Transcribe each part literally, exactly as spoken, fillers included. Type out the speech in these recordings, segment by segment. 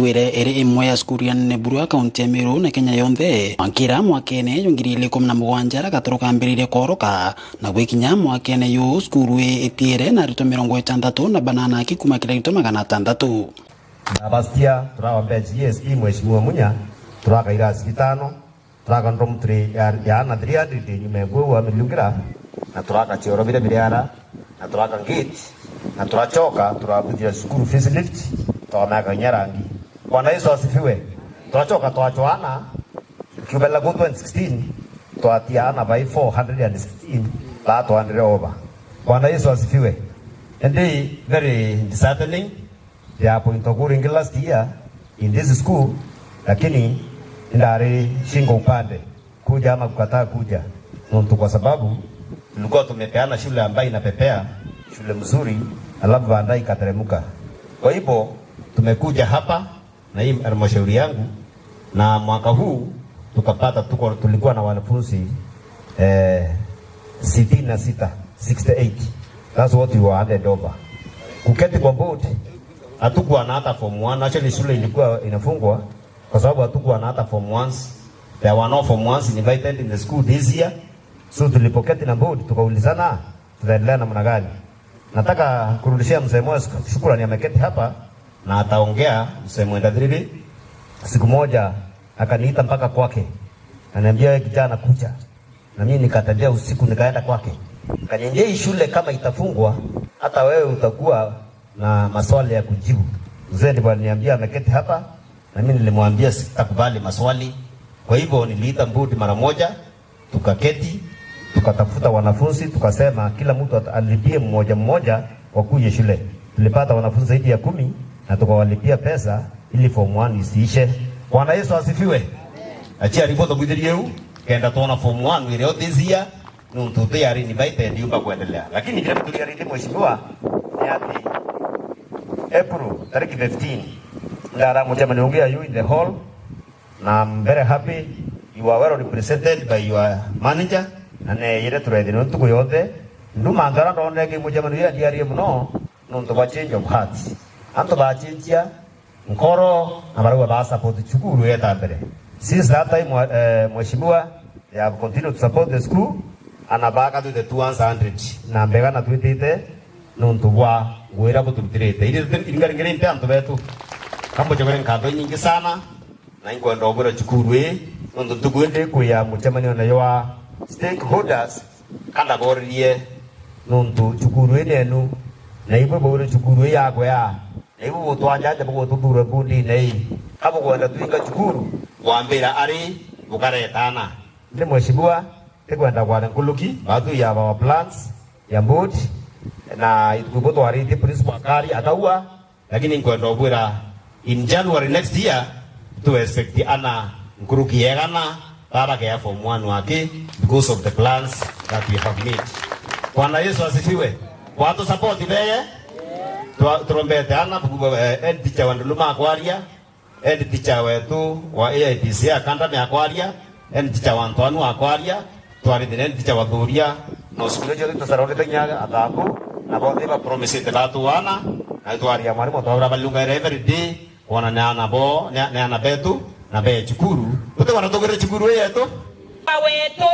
Ire iri imwe ya cukuru ya nene buru ya kaunti ya Meru na Kenya yonthe. Mwankira mwakene jwa ngiri igiri ikumi na mugwanja ara gatoro kambiririe kworoka, na gwikinya mwakene yu cukuru ii itiere na aritwa mirongo itantatu na banana aki kuma kiragito magana atantatu. Ndabastia, turaombea G S P Mheshimiwa Munya, turaka irasi bitano, turaka dormitory ya, ya ana three hundred nyuma ya kwigua miliungira, na turaka cioro biria biri ara, na turaka gate, na turacoka turabuthia cukuru facelift, twameka kinya rangi. Bwana Yesu asifiwe. Twacoka twacwa ana, kiumbela ku twenty sixteen, twatia ana by four hundred and sixteen, ba two hundred over. Bwana Yesu asifiwe. Indi very disheartening, ya point kuu ringi last year in this school, lakini indari shingo upande kuja ama kukataa kuja, nontu kwa sababu tulikuwa tumepeana shule ambayo inapepea, shule mzuri, alafu baadaye ikateremuka. Kwa hivyo tumekuja hapa na hii halmashauri yangu, na mwaka huu tukapata, tuko, tulikuwa na wanafunzi eh, sitini na sita, sixty eight. That's what we were handed over. Kuketi kwa board, hatukuwa na hata form one. Actually, shule ilikuwa inafungwa kwa sababu hatukuwa na hata form ones. There were no form ones invited in the school this year. So tulipoketi na board, tukaulizana tutaendelea namna gani. Nataka kurudishia mzee Moyo shukrani, ameketi hapa na ataongea, mzee Mwenda Thiribi. Siku moja akaniita mpaka kwake, ananiambia, "Wewe kijana, kuja." Na mimi nikatembea usiku, nikaenda kwake. Akaniambia, "Hii shule kama itafungwa, hata wewe utakuwa na maswali ya kujibu." Mzee ndivyo aliniambia, ameketi hapa, na mimi nilimwambia sitakubali maswali. Kwa hivyo niliita board mara moja, tukaketi, tukatafuta wanafunzi, tukasema kila mtu at-, alipie mmoja mmoja wakuje shule. Tulipata wanafunzi zaidi ya kumi na tukawalipia pesa ili form one isiishe. Bwana Yesu asifiwe. Achia ribota bwithirie u, kenda tuona form one irio this year, nuntu they are invited yumba kuendelea. Lakini kile mtu aliarithi mheshimiwa ni ati April tariki fifteen, ndara mucemanio ungi ya you in the hall, na I'm very happy you are well represented by your manager, na neeyire turethire ntuku yonthe. Nduma ndara ndonere ki mucemanio ya ndiarie muno nuntu bwa change of hearts. Antu bachenjia nkoro na barauga ba support cukuru yeta mbere. Since that time, eh, mheshimiwa, they have continued to support the school, ana baka to the two hundred na mbega na twitite nuntu bwa ngwira buturutirite. Iringaringire nte antu betu. Kambucagure nkatho nyingi sana, na inkwenda ubwira cukuru ii, nuntu ntuku ii ndikwia mucemanio na wa stakeholders, kanda boririe nuntu cukuru ii nenu, na ibwe bwire cukuru ii yakwe ya, na ibwe butwanja nja bugututhuura ngundine ii, ka bukwenda twinga cukuru, wambira ari bukaretana. Ndi mheshimiwa, tikwenda kwara nkuluki, batu ya our plans ya board, na ituku butwaritie principal akari akaua, lakini nkwenda ubwira, in January next year, tu expect ana nkuruki yegana baba kea form one wake because of the plans that we have made. Bwana Yesu asifiwe. Watu support beye. Tua-, turombete ana, eh, head teacher wa Nduluma akwaria, head teacher wetu wa A I P C akandamia akwaria, head teacher wa Ntwanu akwaria, twarithire head teacher wa Thuria, na usiku cio tusaronete kinya Athambu, na bonthe ba promisete batu wana, na twaria mwarimu twaura balungaire every day, kwona ni ana bo, ni, ni ana betu, na be cukuru. Tuti wana tugire cukuru ii yetu. Baba wetu,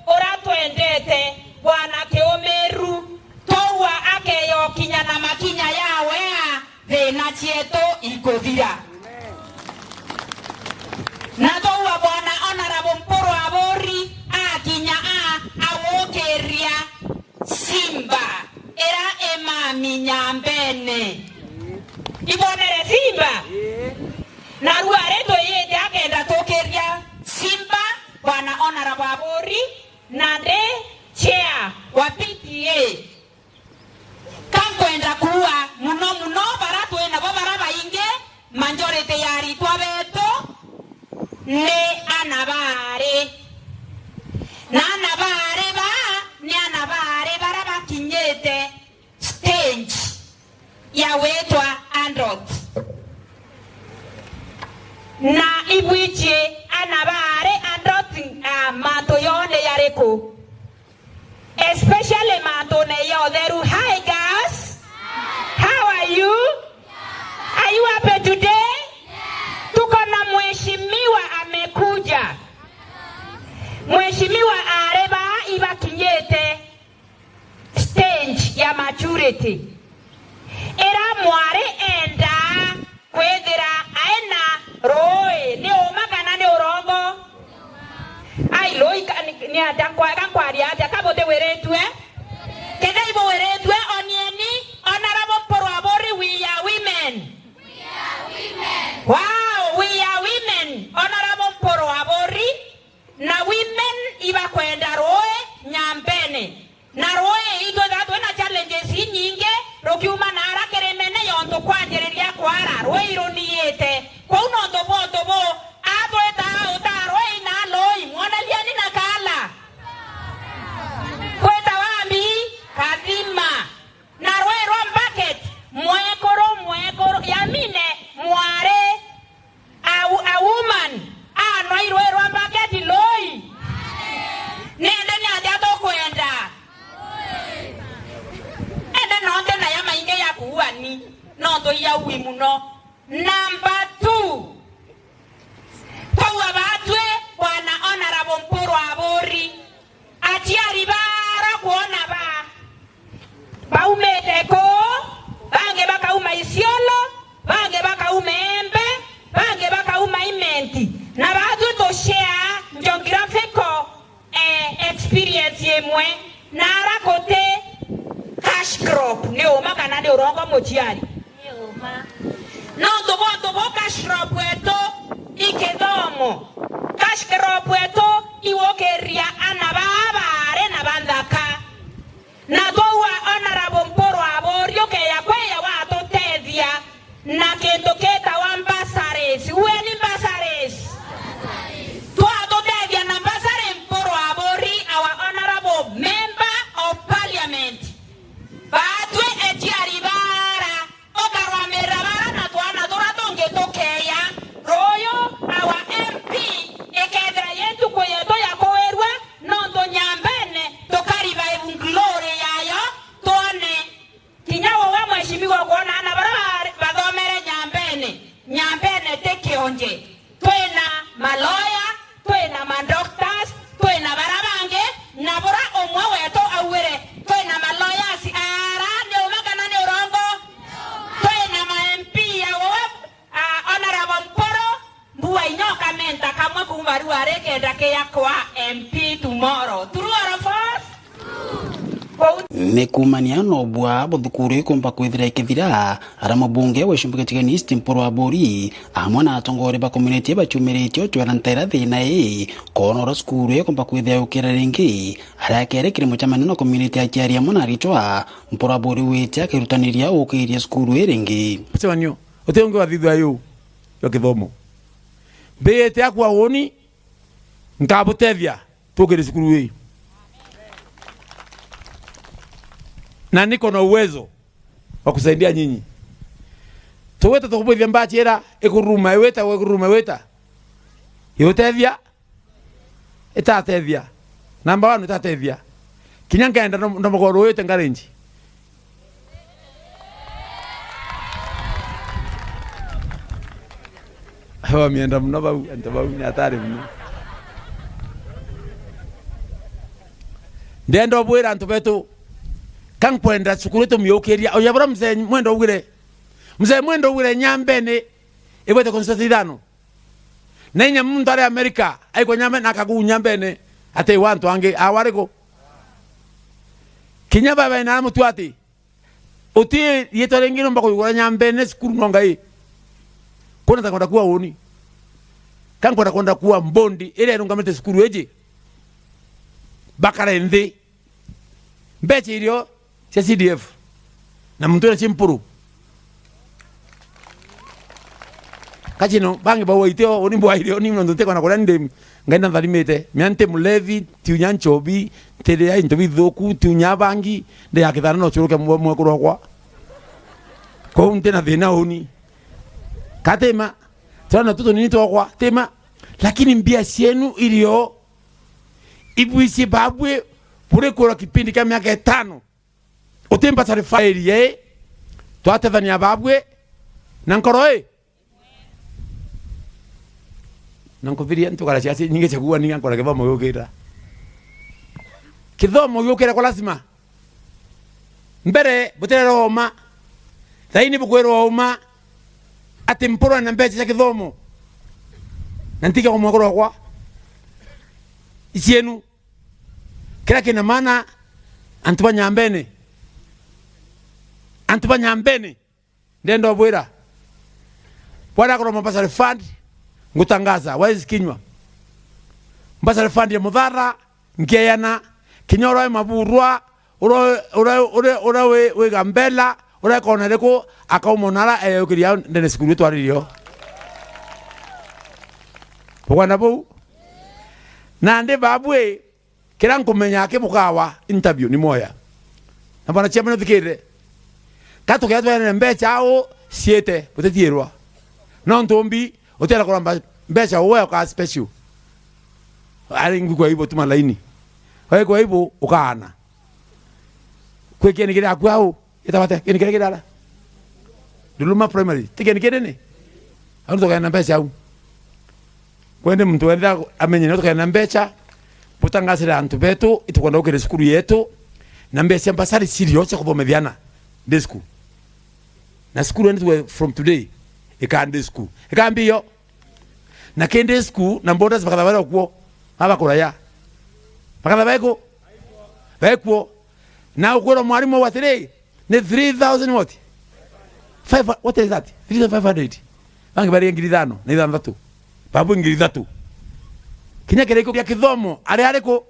uratwendete, Bwana Kiumiru, twaua akeyokinya na makinya yawe a, thina cietu ikuthira. Na twaua Bwana Honorable Mpuru Aburi akinya a, agukiria simba ira imami nyambene. Ibonere simba? Narua ari twiyite akenda tukiria simba, Bwana Honorable Aburi, na ndi chair wa P T A. Ka nkwenda kuuga muno muno bara twi nabo bara baingi, majority ya aritwa betu ni ana baari. Na ana baari baa ni ana baari bara bakinyite stage ya witwa adult. Na ibwichie ana baari adult, ah, mantu yone yariku? Especially mantune ya utheru. Hi, girls. How are you? Are you happy today? Mwari enda kwithira aina ruui, ni uma kana ni urongo? Ai, ruui ka-, ni, ni atia kwa-, ka nkwaria atia, ka butiwiritue? Kethira ibuwiritue, onieni, Honorable Mpuru Aburi, we are women. Wow, we are women. Honorable Mpuru Aburi, na women ibakwenda ruui Nyambene. Na ruui itwithaa twina challenges inyingi, rukiuma naara kirimene yontu kwanjiriria kwara, ruui runiite. Kwou nontu bwa untu buu, atwitaa utaa ruui na luui, mwonelieni na kaala. Kwitawa mbi, kathima. Na ruui rwa bucket, mwekuru, mwekuru, yamine, mwari, a, a woman, anwa i ruui rwa bucket luui. Nende ni atia tukwenda? Ende no nte na ya maingi ya kuuani, no tuiaui muno. Number two, twauga batwi Bwana Honorable Mpuru Aburi, aciari bara kwona ba, baumite kuu, bangi bakauma Isiolo, bangi bakauma Embe, bangi bakauma Imenti, na batwi tu share geographical eh, experience imwe, naara guti cash crop, ni uma kana ni urongo muciari? Ni uma. Nontu bwa untu buu cash crop yetu i kithomo, cash crop yetu i gukiria ana baa baari na banthaka. Na twauga Honorable Mpuru Aburi ukeya kwiya watutethia na kintu kitawa bursaries. Ueni bursaries. Twatutethia na bursary Mpuru Aburi, our honorable member of parliament. Batwi eciari bara, ukarwamirira bara na twana turia tungi tukeya. Ruuyu our M P ikethira i ntuku yetu ya kuwirua, nontu Nyambene tuka revive glory yayo, twone kinya uwe mheshimiwa kwona ana bara ba-, bathomere Nyambene. Nyambene ti kionje. Twina maloya, twina madoctors, twina bara bangi, na bura umwe wetu augire, twina malawyers ara, ni uma kana ni urongo? Twina ma M P ya uwe, ah, Honorable Mpuru, mbua inya ukamenta kamwe kuuma riu ari kenda kia kwa M P tomorrow. True or false? Ni kuumania na ubua buthukuru ikumba kwithira ikithira, ara mubunge wa Ichumbi Gatigani East Mpuru Aburi, amwe na atongoria ba community baciumiritie ucwera nteera thina ii, koona uria cukuru ikumba kwithira yukira ringi. Aria akere kiri mucemanio na community aciari amwe na aritwa, Mpuru Aburi wite akirutaniria ukiria cukuru ii ringi. Mucemanio uti ungi wa thithwa yu jwa kithomo. Mbiyite akwa uuni, nkabutethia tukire cukuru ii. Na niko na uwezo wa kusaidia nyinyi. Tuwita tukubwithia mbachi ira ikururuma iwita, ikururuma iwita. Iutethia, itatethia. Number one, itatethia. Kinya nkenda ndo-, ndomogoro uyu ite ngarenji. Bamienda muno bau, antu bau ni atari muno. Ndienda ubwira antu betu, ka nkwenda cukuru tumiukiria, uya bura mzee Mwenda ugire. Mzee Mwenda ugire Nyambene igwete constituency ithano. Na inya muntu ari Amerika, aikwa Nyambene, na akagu Nyambene, ati wa antu angi, awa ariku? Kinya baba ina mutu ati, uti riitwa ringi numba kuigura Nyambene cukuru no ngai. Kuna ta kwenda kuwa uni. Ka nkwenda kwenda kuwa mbondi, iria irungamite cukuru iji. Bakare nthi. Mbecha irio cia C D F. Na muntu ena cia Mpuru. Kachino, bangi bauga itio, uni mbwaire, uni nontu ntikona kuria ndi, Ngai nantharimite. Mia nti mulevi, tiunya nchobi, ntiria into bithuku, tiunya bangi, ndi ya kithana no churuke mwe-, mwekuru wakwa. Kwou nti na thina uni. Katima, twana tutu nini twakwa, tima. Lakini mbia cienu irio, ibwisi babwi, buri kura kipindi kia miaka itano. Utimba tarifairie, twatethania babwi na nkoro i. Na nkuviria ntukara ciaci nyingi cia kuua ninga nkora kithomo giukira. Kithomo giukira kwa lazima. Mbere butireroma. Thaini bukwirwa uma ati mpurwa na mbeca cia kithomo, na ntiga kumwakura kwa icienu. Kira kina maana, antu ba Nyambene, antu ba Nyambene, ndenda ubwira, bwara kuroma bursary fund, ngutangaza, wezi kinywa. Bursary fund ya Muthara, nkieyana, kinya uria wi Maburwa, uria, uria, uria, uria wi, wi Gambela, uria kona riku, akauma unara eyukiria ndene cukuru itwaririo. Bugwana buu. Nandi babu ii, kira nkumenya aki bukawa interview ni mwoya. Na bwana chairman uthikirire. Ka tukea twene mbeca au ciite, butitiirwa. No ntumbi, utienda kuromba mbeca uwe uka special. Ari nguku aibu tuma laini. Wai kwa aibu ukaana. Kwi kieni kiri aku au, gitagwa atia? Kieni kiria kiri ara? Nduluma Primary. Ti kieni kinene? Au tukaena mbeca au. Kwende muntu wenthe amenye no tukaena mbeca, butangasire antu betu, itukwenda gukire cukuru yetu, na mbeca cia mbasari cirio cia kuthomethia ana day school. Na cukuru ene tuwe from today, ikaa day school. Ikaa mbio. Na ki day school, na boarders bakatha bari okuo, aba kuraya. Bakatha baiku? Baikuo. Na ukwirwa mwarimu au atiri, ni three thousand what? Five, what is that? Three thousand five hundred. Bangi bari ngiri ithano na ithanthatu. Babu ngiri ithatu. Kinya kiriko kia kithomo, ari ariku?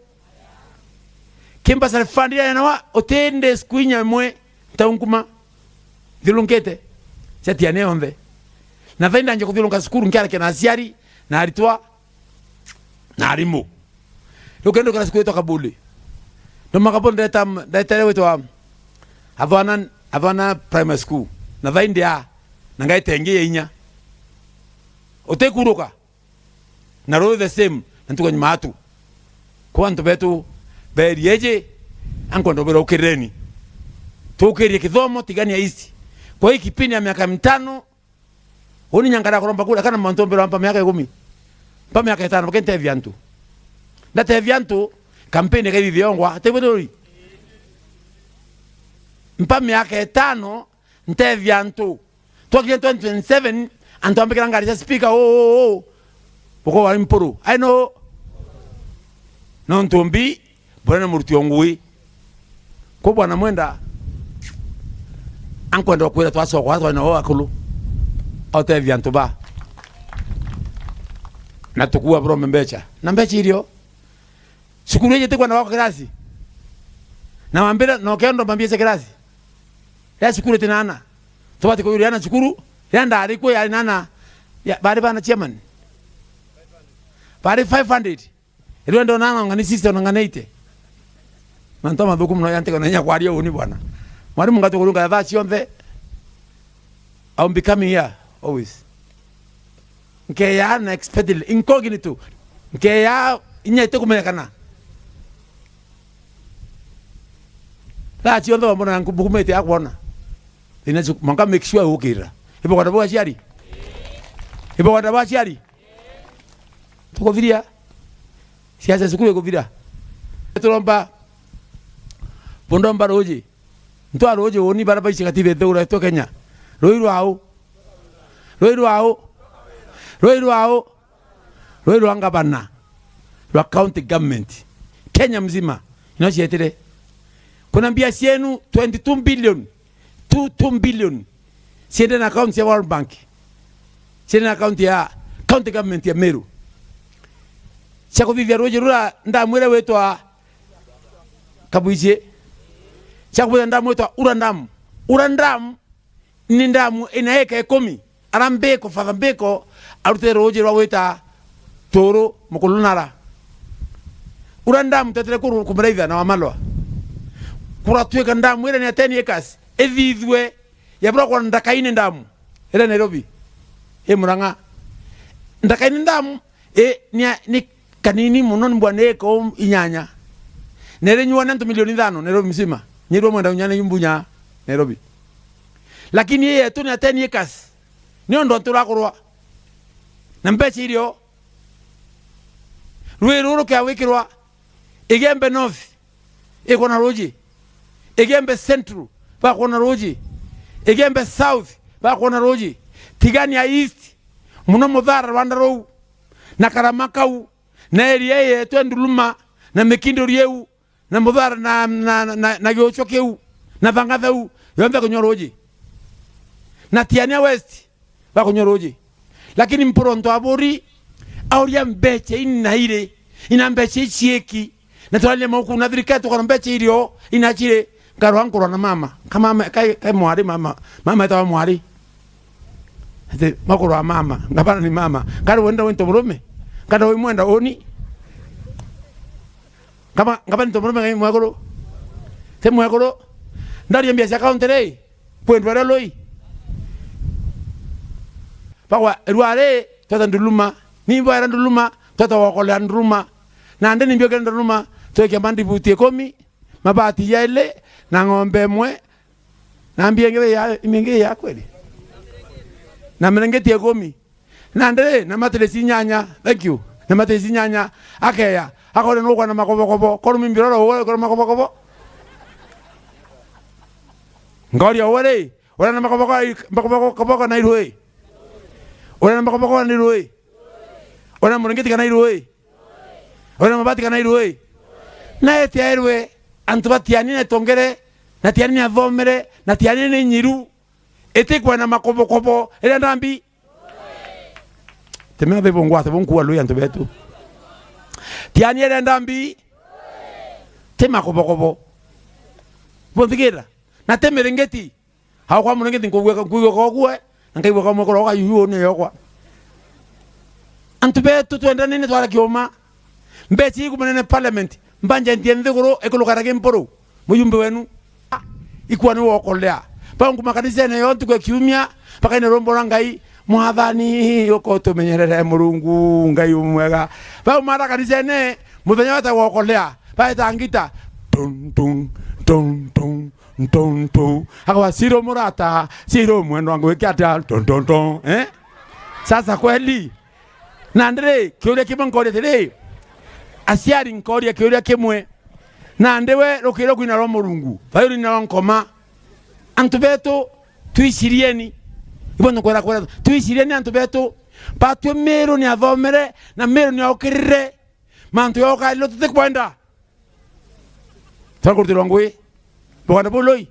Kimbasari fund ya nawa, uti day school inya imwe, ntau nkuma. Thiurunkite. Ciatiane yonthe. Na thaini ndanja kuthiurunka cukuru, nkiarakia na aciari, na aritwa, na arimu. Riu kenda ukira cukuru itwa Kabuli. Ndoma Kabuli ndeta, ndetere witwa Athwana, Athwana Primary School. Na thaini ndia, na ngaite ingi ya inya. Utikuruka. Na ruu the same, na ntuku nyuma atu. Kwa antu betu, beri eji, ankwenda ubira ukirireni. Tukirie kithomo, tigania ici. Kwa hii kipindi ya miaka mitano, Uni nyankara kuromba kura kana mantu mbere mpa miaka ikumi. Mpa miaka itano, bake ntethia antu. Ndatethia antu, kampeni kaithithia yongwa, ati bwithuri. Mpa miaka itano, ntethia antu. Twakire twenty twenty-seven, antu ambikira ngari cia speaker, uu, uu, uu. Buko wari mpuru. Ai no. No ntumbi, Bwana ni muruti o ngui. Ku bwana mwenda, ankwenda kwira twacoka, twaina o akulu. Otethia antu ba. Na tukua burome mbeca. Na mbeca irio. Cukuru iji tikwenda gwakwa kirasi. Na wambira, na ukenda mbambia cia kirasi. Ria cukuru iti na ana. Tubati kuyuria ana cukuru. Ria ndari kuo yari na ana. Ya, bari bana chairman. Bari five hundred. Riu ndona ng'ang'ani sixty ona ng'ang'ani eighty. Mantu mathuku muno yantika na inya kwaria uni bwana. Mwarimu ngatukurunga thaa cionthe. I'm becoming here always. Nkeya unexpectedly, incognito. Nkeya inya itikumenyekana. Thaa cionthe wambona na mbukumite ya kwona. Thina cu-, mwanka make sure ukira. Ibo kwenda bwa ciari. Ibo kwenda bwa ciari. Tukuthiria. Siasa cukuru ikuthira. Turomba. Bundomba ruji. Ntwa ruji uni bara baicigati bethe uretwe Kenya. Rui rwau. Rui rwau. Rui rwau. Rui rwa ngavana rwa county government Kenya mzima ino cietire. Kuna mbia cienu twenty-two billion, two, two billion ciende na account ya World Bank, ciende na account ya county government ya Meru, cia kuthithia ruji rura ndamu iria witwa Kabuicie, cia kuthithia ndamu witwa Ura Dam. Ura Dam ni ndamu ina eka ikumi. Ara mbiko, Father Mbiko, arutire ruji rwa gwita Turu, Mukulunara. Ura ndamu tetire kuru kumiraitha na Wamalwa. Kuratuika ndamu iria ni ya ten acres, ithithue, yaburwa kwa Ndakaini ndamu, iria Nairobi, i Murang'a. Ndakaini ndamu, i, ni, ni kanini muno, ni mbwa ni eka inyanya. Na irinyuwa ni antu milioni ithano Nairobi mzima. Nyirwa mwenda unyanya yumbunya Nairobi. Lakini ii yetu ni ya ten acres. Ni undu antu urakurwa. Na mbeca irio. Rui ruru kia gwikirwa Igembe North, ikwona ruji. Igembe Central, bakwona ruji. Igembe South, bakwona ruuji. Tigania East, muno Muthara rwanda ruu, na Karama kau, na area ii yeetwe Nduluma, na Mikinduri iu, na Muthara, na, na, na, na, na Giuchwa kiu, na Thang'athau, yonthe kunywa ruuji. Na Tiania West, bakunywa ruuji. Lakini Mpuru Ntwaburi auria mbecha ina iri, ina mbecha iciiki, na turaria mauku na thirikari tukona mbecha irio ina chiri, nkarwa nkurwa na mama. Ka mama, kai, kai mwari mama, mama etawa mwari. Ati, makurwa mama, ngabana ni mama. Kari wenda wento murume, kari wimwenda uni. Kama, kama ni ntomurume ngai mwekuru. Ti mwekuru. Ndaria mbia cia kaunti ri, kwendwa ria lui. Bagwa rwari, tweta Nduluma. Ni mbwaira Nduluma, tweta wokolea Nduluma. Nandi ni mbiokire Nduluma, twekia mandibuti ikumi, mabati yaili, na ng'ombe imwe, na mbia ingi ya, ingi ya kweli. Na mirengeti ikumi. Nandi ri, na matirisi inyanya, thank you. Na matirisi inyanya, akeya, akore nukwa na makobokobo, koru mimbi roro uwe, koru makobokobo. Ngoria uwe ri, uri na makobokobo, makobokobo na irui? Uri na makobokobo na irui? Uri na muringiti kana irui? Uri na mabati kana irui? Na eti airwe, antu ba Tiania netongere, na Tiania ni athomere, na Tiania ni nyiru, iti kwena makobokobo, iria ndambi. Timena thai bungwate, bunkua lui antu betu. Tiania irenda mbi, ti makobokobo. Bunthigira? Na ti miringiti. Hau kwa muringiti nkuigua, nkuigua kokue, na nkaigua kamwe kuroga yuyu ni yokwa. Antu betu twendanene twara kiuma. Mbecha iku munene parliament, mbanjentie nthiguru ikulukara ki Mpuru, muyumbi wenu. Ah, ikua ni wokolea. Bau nkuma kanisene yo ntuku ya kiumia, bakaina rwimbo rwa Ngai, "Mwathani, ukotumenyerere Murungu, Ngai umwega." Bau mara kanisene, muthenya weta wokolea, baeta ngita, tung, tung, tung, tung, tung, tung. Akwa, "Siro murata, siro mwendwa ngwike atia, tung, tung, tung." Eh? Sasa kweli, nandi ri, kiuria kimwe nkoria atiri, aciari nkoria kiuria kimwe, nandi we rukiro kwina rwa Murungu, thayo rwina rwa nkoma. Antu betu, twicirieni. Ibo ntukwera kwera, twicirieni antu betu. Batwi Miru ni athomere, na Miru ni aukirire. Mantu ya ukariro tutikwenda. Twakurutirwa ngui. Buganda buu lui.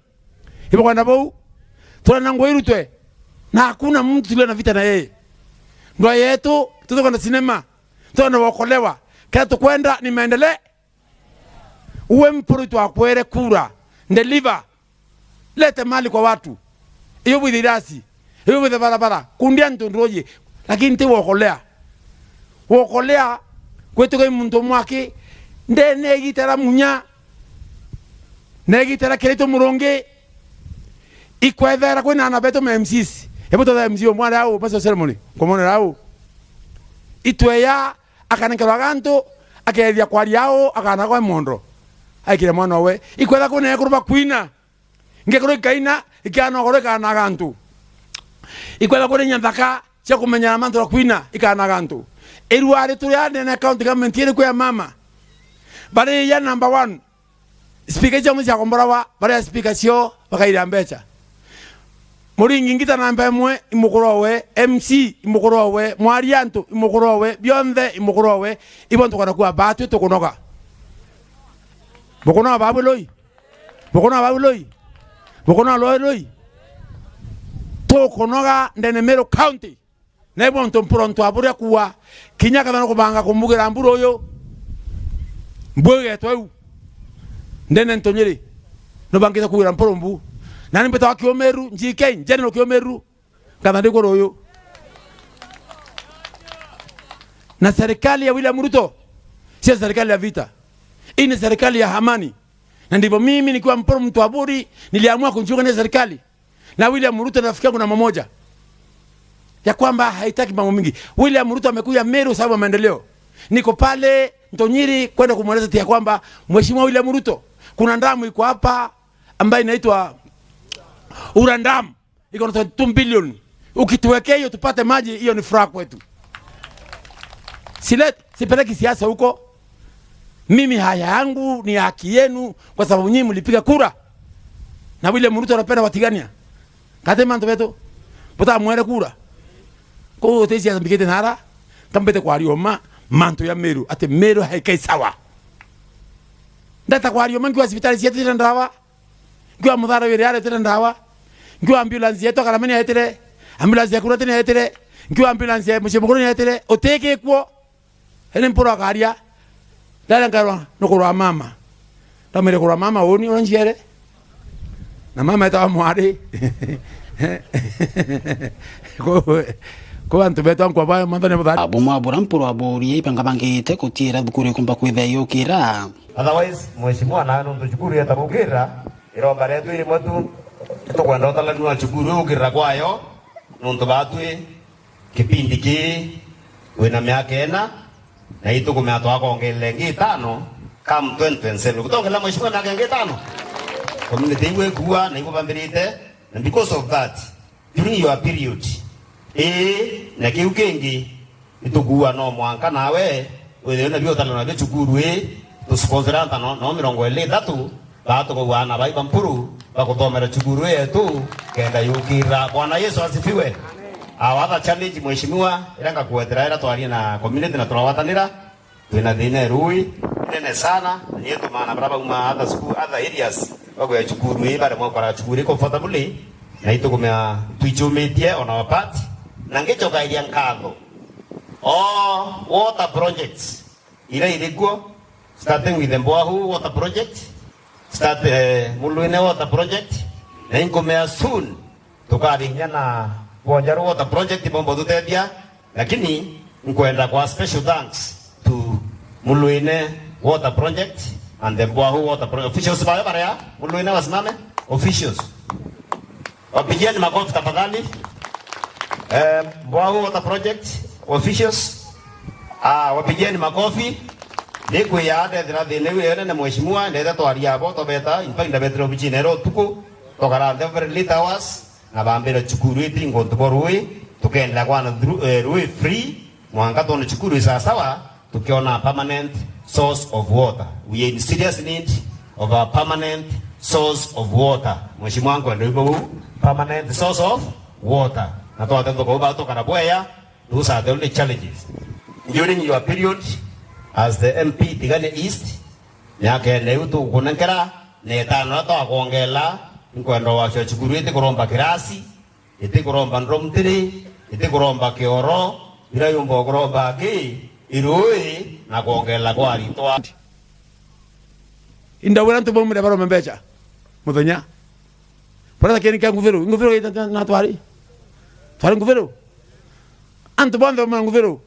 Ibuganda buu. Turana ngui irutwe. Na hakuna mtu tulio na vita na yeye. Ndoa yetu, tutakwenda sinema. Tutakwenda kuokolewa. Kila tukwenda ni maendeleo. Uwe Mpuru twakwere kura. Deliver. Lete mali kwa watu. Iyo bwithe irasi. Iyo bwithe barabara. Kundia ntu nduji. Lakini ti wokolea. Wokolea kwetu kai muntu umwe aki ndene igitara munya. Na igitara kirito murungi. Ikwethera kwina ana betu ma M Cs. Ebu tuthe M C umwe ari au, Pastor Solomon. Nkumonera au. Itweya akanenkerwa gantu, akethia kwaria au, akanagwa mondo. Aikire mwana we. Ikwetha kwina ekuru bakwina. Ngekuru ikaina, ikanogoro ikanaga antu. Ikwetha kuri inya nthaka cia kumenyera mantu ja kwina, ikanaga antu. Irua ri turi anene county government iriku ya mama? Bari ya number one. Speaker cia mucii akomborawa, bari ya speaker cio bakaira mbecha. Muringi ngita namba imwe, imukuru owe, M C imukuru owe, mwari antu imukuru owe, bionthe imukuru owe, ibo ntukona kuwa batwi tukunoga. Bukunoga babu lui. Bukunoga babu lui. Bukunoga loi lui. Tukunoga ndene Meru County. Na ibo ntu Mpuru Ntwaburi akuwa, kinya kethira nukubanga kumugira mburu uyu, mbu igetwa iu. Ndene Ntunyiri, nubangite kugira Mpuru mbu. Na ni mbitawa Kiumiru, G K, General Kiumiru, ngatha ndi kuru uyu. Na serikali ya William Ruto, sio serikali ya vita. Hii ni serikali ya amani. Na ndivyo mimi nikiwa Mpuru Ntwaburi, niliamua kujiunga na serikali. Na William Ruto ni rafiki yangu namba moja. Ya kwamba haitaki mambo mingi. William Ruto amekuja Meru sababu ya maendeleo. Niko pale Ntunyiri kwenda kumweleza ya kwamba Mheshimiwa William Ruto, kuna ndamu iko hapa ambayo inaitwa Ura Dam. Iko na twenty-two billion. Ukituwekea hiyo tupate maji, hiyo ni furaha kwetu. Sile-, sipeleki siasa huko. Mimi haya yangu ni haki yenu kwa sababu nyinyi mlipiga kura. Na William Ruto anapenda Watigania. Kati mantu betu. Butamwere kura. Kou uti siasa mbikite nara, ntambite kwaria uma mantu ya Meru, ati Meru haikai sawa. Ndata kwaria uma nkiwa cibitari cietu itire ndawa, nkiwa muthara wiri aretire ndawa, nkiwa ambulance yetu Akarameni yaetire, ambulance ya Kurati niyaetire, nkiwa ambulance ya Mucii Mukuru niyaetire, utikikwo. Indi Mpuru akaria, ndaria nkarwa nukurwa mama. Ndaumire kurwa mama uni uria nciere. Na mama etawa mwari. Ku, ku antu betwa nkwa bayo manthone buthari. Bumwe bura Mpuru aburie ibangabangite gutiira thukuru ikumba kwithia yukira. Otherwise, mheshimiwa, na nuntu cukuru yeta gukira, iromba rietu irimwe tu, tukwenda utalanua cukuru yukira kwayo, nuntu batwi kipindi kii wina miaka ina, na itukumea twakongerera ingi itano, come twenty twenty-seven. Gutongerera mheshimiwa miaka ingi itano? Community iu ikua, na ibu bambirite, and because of that, during your period, ii, na kiu kingi, itukua no mwanka nawe, withirwe nabio utano nabio cukuru ii, tusponsora ntano, no mirongo iri na ithatu, Baa tukauga aana bai ba Mpuru bakuthomera cukuru yetu kenda yukira. Bwana Yesu asifiwe. Our other challenge, mheshimiwa, ira ngakugwetera ira twarie na community na turagwatanira, twina thina ya ruui inene sana, na ni itumaa aana bara bauma other school, other areas, bagwia cukuru ii, baremwa gukara cukuru ii comfortably, na itukumea twichumitie on our part, na ngichokairia nkatho. All water projects ira iri kuo, starting with the Mboahu Water Project, start, eh, Mulwine Water Project, na inkumea soon tukaringia na Bwonjaru Water Project, bomba tutethia, lakini nkwenda kwa special thanks to Mulwine Water Project and the Mboahu Water Project. Officials bayo baria, Mulwine wasimame, officials. Wapigieni makofi tafadhali. Eh, Mboahu Water Project officials. Ah, wapigieni makofi. Nikwia ndethira thina iu inene mheshimiwa, ndetha twaria abo, tobeta, in fact, ndabetire obichine ero utuku, tokara nthi very late hours, na bambira cukuru iti ngontu bo rui, tukendera kwana through, eh, rui free, mwanka twone cukuru i sawasawa, tukiona a permanent source of water. We are in serious need of a permanent source of water. Mheshimiwa, nkwenda wigua uu, permanent source of water. Na twatethwa kuu batukara bwega, those are the only challenges. During your period as the M P Tigania East, miaka ina iu tukunenkera, na itano iria twakwongela, nkwenda wacio cukuru iti kuromba kirasi, iti kuromba ndromtiri, iti kuromba kioro, ira yumba kuromba aki, irui na kwongerera kwa aritwa. Indawira antu baumire barome mbecha muthenya. Barata kiri kia nguthiru, nguthiru ita na twari. Twari nguthiru. Antu bonthe baumire nguthiru.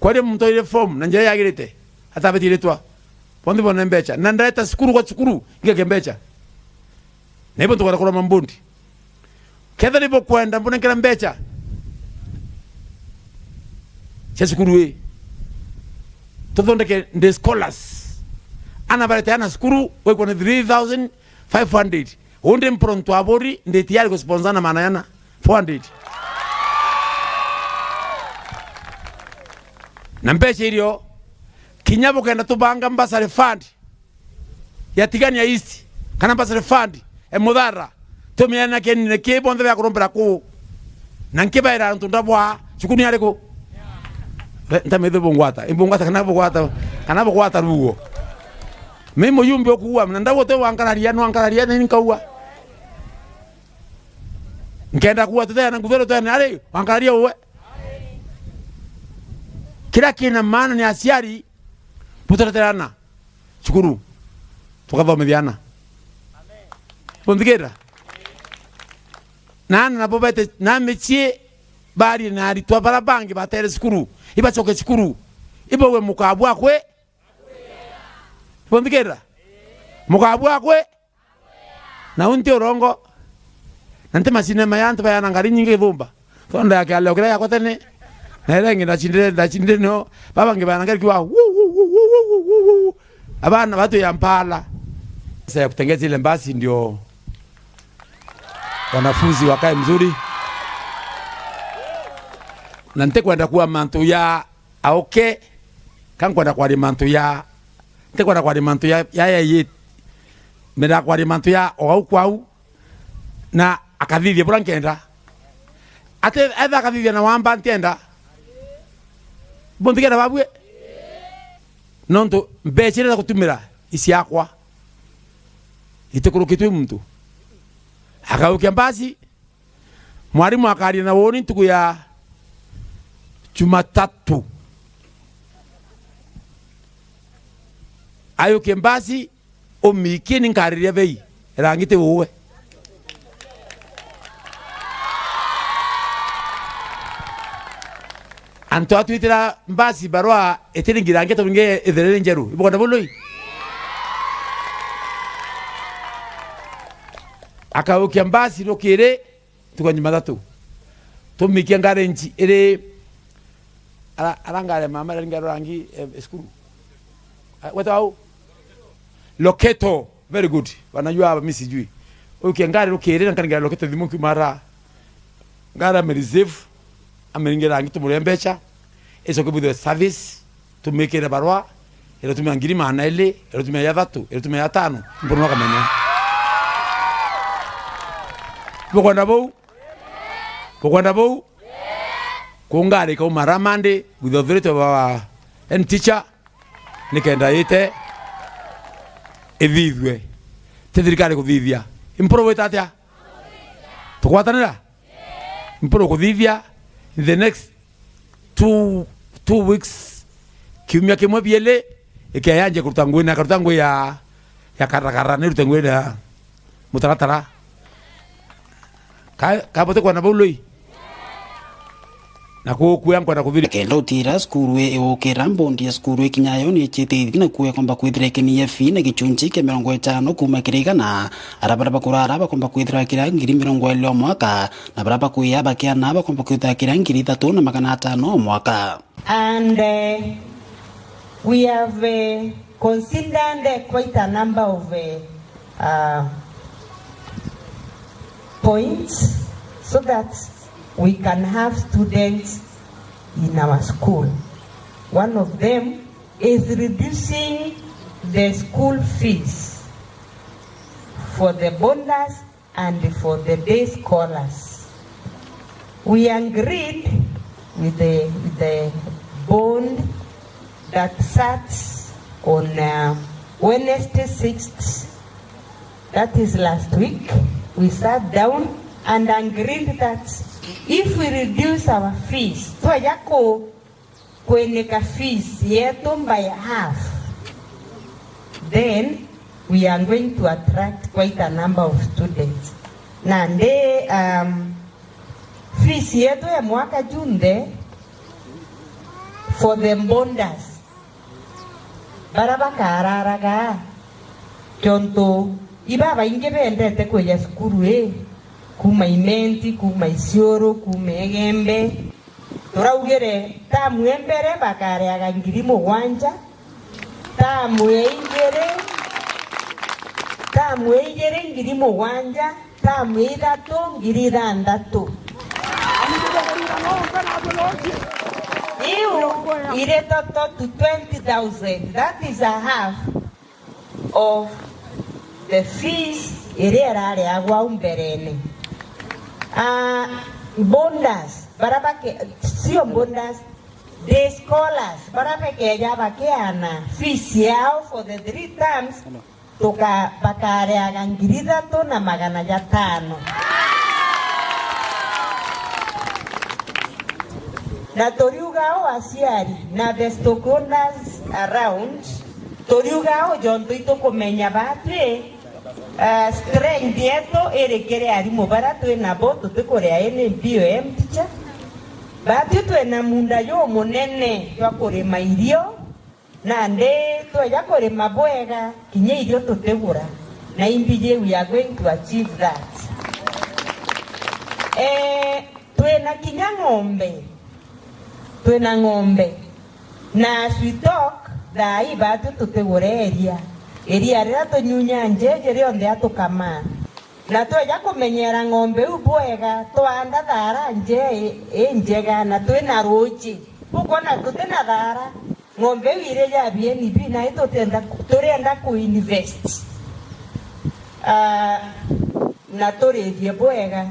Kwaria muntu aire form na njira yagirite, atabetiritwa. Bonthe bone mbecha. Na ndeta cukuru kwa cukuru, ngeke mbecha. Na ibo ntukwenda kuroma mbundi. Kethira ni bukwenda mbunenkera mbecha cia cukuru ii, tuthondeke day scholars. Ana barete ana cukuru, waikwa ni three thousand five hundred. Undi mpronto aburi, ndi tayari kusponsor na maana yana, four hundred. Na mbecha irio, kinya bukenda tubanga bursary fund, ya Tigania East, kana bursary fund, e Muthara, tumiana kenine ki bonthe bia kurombera kuu. Na nkibaira antu ndabwa, cukuru ni ariku? Be, ntamithe bungwata, ibungwata kana bugwata, kana bugwata ruo. Mi muyumbi ukuua, na ndau uti wankararia, nwankararia, ni nkaua. Nkenda kuua tuteana nguthiru twene, ari, wankararia uwe. Kira kina maana ni aciari, butureterana. Cukuru, tukathomithia ana. Bunthikira? Na ana nabo bete na micii, barie na aritwa bara bangi batere cukuru, ibacoke cukuru, ibauge, "Mukabu akwi." Bunthikira? "Mukabu akwi." Na u nti urongo, na nti macinema ya antu bayana ngari nyingi githumba. Tondu ya kialio kiria yakwa tene, na iria ingi ndacindire, ndacindire nio, baba ngi bayana ngari kiwa, wu, wu, wu. Abana batu ya mpala. Sasa ya kutengeza ile basi ndio wanafunzi wakae mzuri. Na ntikwenda kuwa mantu ya auke, ka nkwenda kwaria mantu ya, ntikwenda kwaria mantu ya, ya, ya, ya, mbenda kwaria mantu ya o au kwau, na akathithia bura nkenda. Ati etha akathithia na wamba ntienda. Bo ntikenda babue. Nontu mbeca iria za gutumira i ciakwa. Itikurukitwe i muntu. Akaukia mbasi, mwarimu akaria na woni ntuku ya Jumatatu. Ayukie mbasi, umikie ni nkariria bei, rangi ti uwe. Antu atwitira mbasi barua itiringi rangi tontu nge ithere ni njeru. Ibukwenda bului? Akaukia mbasi rukiri, ntuku ya Jumathatu. Tumikia ngari nji iri ara, ara ngari ya mama iri ngari rangi, eh, cukuru. Ah, wetwa au? Loketo. Very good. Wanajua hapa mimi sijui. Ukia ngari rukiri na nkaringira Loketo thimu nkiuma ara. Ngari amerisifu, ameringira rangi tumuria mbeca. Icoke bwithwe service, tumikire barua, iratumia ngiri magana eri, iratumia ya thatu, iratumia ya tano, mpono akamenya. Bukwenda bou? Bukwenda bou? Kungari kauma Ramandi, with the authority of our head teacher, nikenda ite ithithue. Ti thirikari kuthithia. Improvite atia? Tugwatanira? Mpuru kuthithia in the next two, two weeks, kiumia kimwe bieli, ikeyanjia kuruta ngui na akaruta ngui ya, ya karakara, ni rute ngui ya mutaratara. Ka, ka bote kwona bau lui? Na kukuya nkwenda kuthiri. Kenda utira cukuru ii igukira, mbondi ya cukuru ikinyayo ni ichite ithi na kuya komba kwithira ikiniye fee na gichunchi kia mirongo itano kuuma kiri igana. Ara bara bakurara bakomba kwithira kira ngiri mirongo iri o mwaka, na bara bakuya bakiana bakomba kwithira kira ngiri ithatu na magana atano o mwaka. And, eh, we have, eh, considered, eh, quite a number of, eh, uh, points so that we can have students in our school. One of them is reducing the school fees for the bonders and for the day scholars. We agreed with the, with the bond that sat on, uh, Wednesday sixth, that is last week. We sat down and agreed that if we reduce our fees, twaja ku kwinika fees yetu by half, then we are going to attract quite a number of students. Nandi, um, fees yetu ya mwaka junthe for the bonders, bara bakararaga, tontu ibabaingi bendete kwija cukuru ii, kuuma Imenti, kuuma Isiuru, kuuma Igembe. Turaugire tamu ya mbere bakariaga ngiri mugwanja, tamu ya igiri, tamu ya igiri ngiri mugwanja, tamu ya ithatu ngiri ithanthatu. Iu iri toto to twenty thousand, that is a half of the fees iria irariagwa au mberene. Ah, bonders, bara bake-, sio bonders, day scholars, bara bakeja bakeana fees yao for the three terms, tuka-, bakariaga ngiri ithatu na magana jatano. Na turiuga uu aciari na the stakeholders around, turiuga uu jontu itukumenya batwi, eh, strength yetu iri kiri arimu bara twi nabo, tutikuria ini B O M teacher. Batwi twina munda jumunene jwa kurima irio, nandi tweja kurima bwega, kinya irio tutigura. Na imbiji we are going to achieve that. Eh, twina kinya ng'ombe. Twina ng'ombe. Na as we talk, thaa ii batwi tutigure iria. Iria riria tunyunya njeje rionthe atukamaa. Na tweja kumenyera ng'ombe iu bwega, twaanda thaara nje-, i-, injega, na twina ruuji. Bukwona tutina thaara, ng'ombe iu iri ja B N B, na i tutienda ku-, turienda ku invest. Ah, na turithie bwega,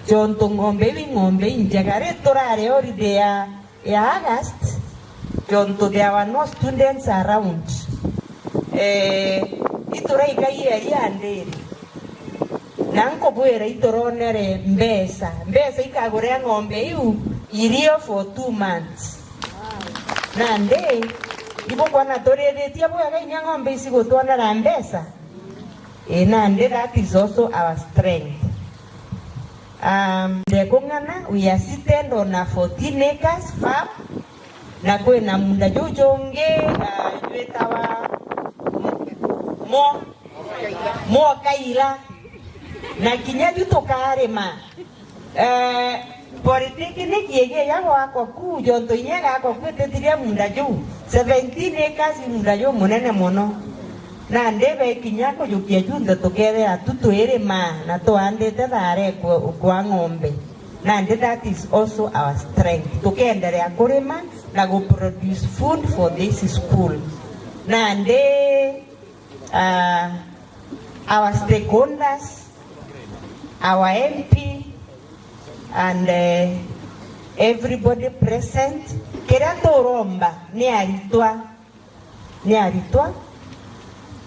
jontu ng'ombe iu i ng'ombe injega. Ri turari holiday ya, ya August, jontu there were no students around. Eh, ituraika i area ndiri. Na nkubwira ituronere mbeca, mbeca ikagurira ng'ombe iu irio for two months. Nandi, ibukwona turithitie bwega inya ng'ombe ici gutwonera mbeca? Ii, nandi that is also our strength. Um, ndekung'ana, we are seated on a fourteen acres farm, na kwina munda juu jungi, uh, jwitawa Mo-, Mo-, Mokaila, na kinya ju tukarima. Eh, polytechnic igiya gwakwa ku, jontu inya igakwa ku ititiria munda juu, seventeen acres i munda jumunene mono. Nandi bekinya kujukia junthe tukethira tu twirima na twandite thaare kwa, kwa ng'ombe. Nandi that is also our strength. Tukenderea kurima na gu produce food for this school. Nandi, uh, our stakeholders, our M P, and, uh, everybody present. Kiria turomba ni aritwa, ni aritwa.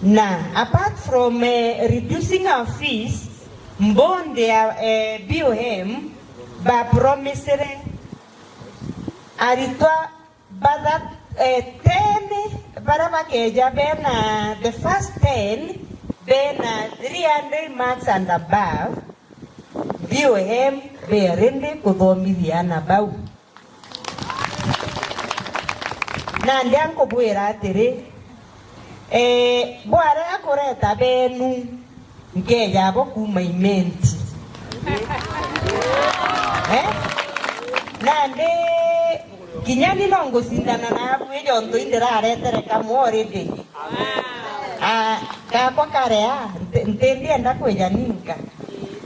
Na apart from, uh, reducing our fees, board ya, uh, B O M ba promisere aritwa Batha-, eh, ten baria bakeja bena, the first ten bena three hundred marks and above, B O M be ready kuthomithia ana bau. Nandi nkubwira atiri, eh, bwarega kureta benu, nkeja abo kuuma Imenti. Eh? Nandi kinya ni no ngucindana nabu, jontu indiraretere kamwe already. Ah, gakwa karea, nti-, ntindienda kwija ninka.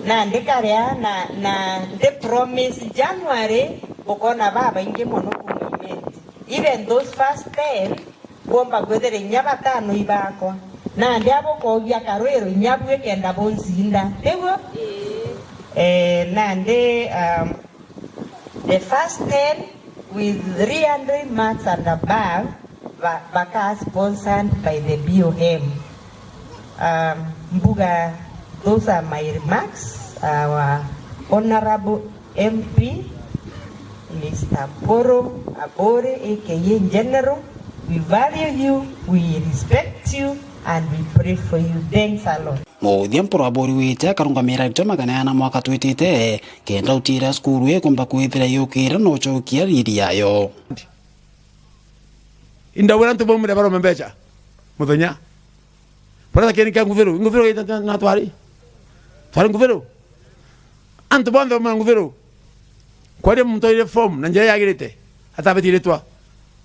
Nandi karea na, na ndi promise January ukona babaingi mono kuuma Imenti. Even those first ten, bwomba kwithira inya batano ibakwa. Nandi abo koogia karwiro inya bwi kenda buncinda. Tiguo? Eh, nandi, um, the first ten with three hundred marks and above ba-, baka sponsored by the B O M. Um, mbuga, those are my remarks. Our honorable M P, Mister Poro Abore, A K A General, we value you, we respect you, and we pray for you. Thanks a lot. Muthia Mporo aburiwite akarungamira aritwa magana ana mwaka twitite, kenda utiira cukuru ikomba kwithira yukire na ucokia riri yayo. Indawira antu baumire barome mbeca muthenya. Barata keni kia Nguthiru, Nguthiru ita na twari. Twari Nguthiru. Antu bonthe baumire Nguthiru. Kwaria muntu aire form na njira yagirite. Atabetiritwa.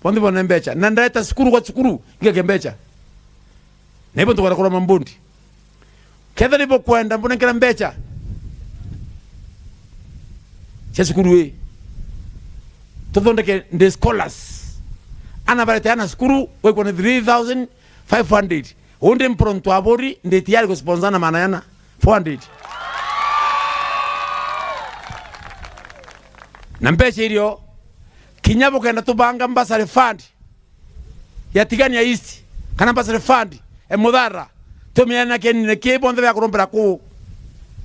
Bonthe bone mbeca. Na ndeta cukuru kwa cukuru, ngeke mbeca. Na ibo ntukwenda kuroma mbundi. Kethira ni bukwenda mbunenkera mbeca cia cukuru ii, tuthondeke day scholars. Ana barete ana cukuru, waikwa ni three thousand five hundred. Undi Mporo ntwaburi, ndi tayari gusponsor na maana yana four hundred. Na mbeca irio, kinya bukenda tubanga bursary fund, ya Tigania East, kana bursary fund, e Muthara, tumiana kenine ki bonthe bia kurombera kuu.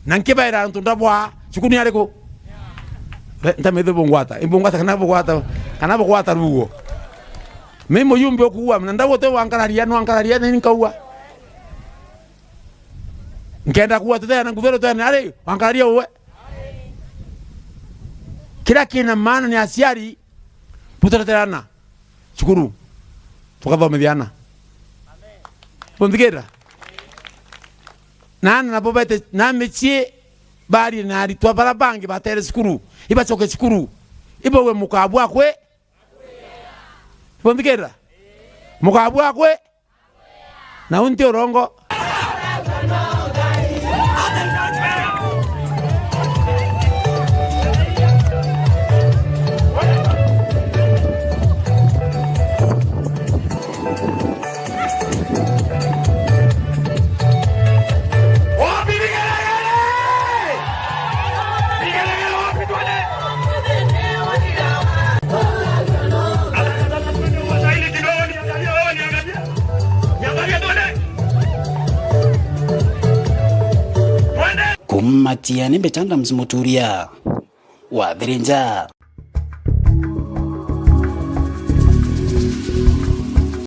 Na nkibaira antu ndabwa, cukuru ni ariku? Re-, ntamithe bungwata, ibungwata kana bugwata, kana bugwata ruo. Mi muyumbi ukuua, na ndau uti wankararia, nwankararia, ni nkaua. Nkenda kuua tuteana Nguthiru twene, ari, wankararia uwe. Kiria kina maana ni aciari butureterana cukuru, tukathomithia ana. Bunthikira? Na ana nabo bete, na micii barie na aritwa bara bangi batere cukuru, ibacoke cukuru, ibauge, "Mukabua kwi." Bunthikira? "Mukabua kwi." Na unti urongo. Matiani Mbechanga Mzimuturia wa Thirinja.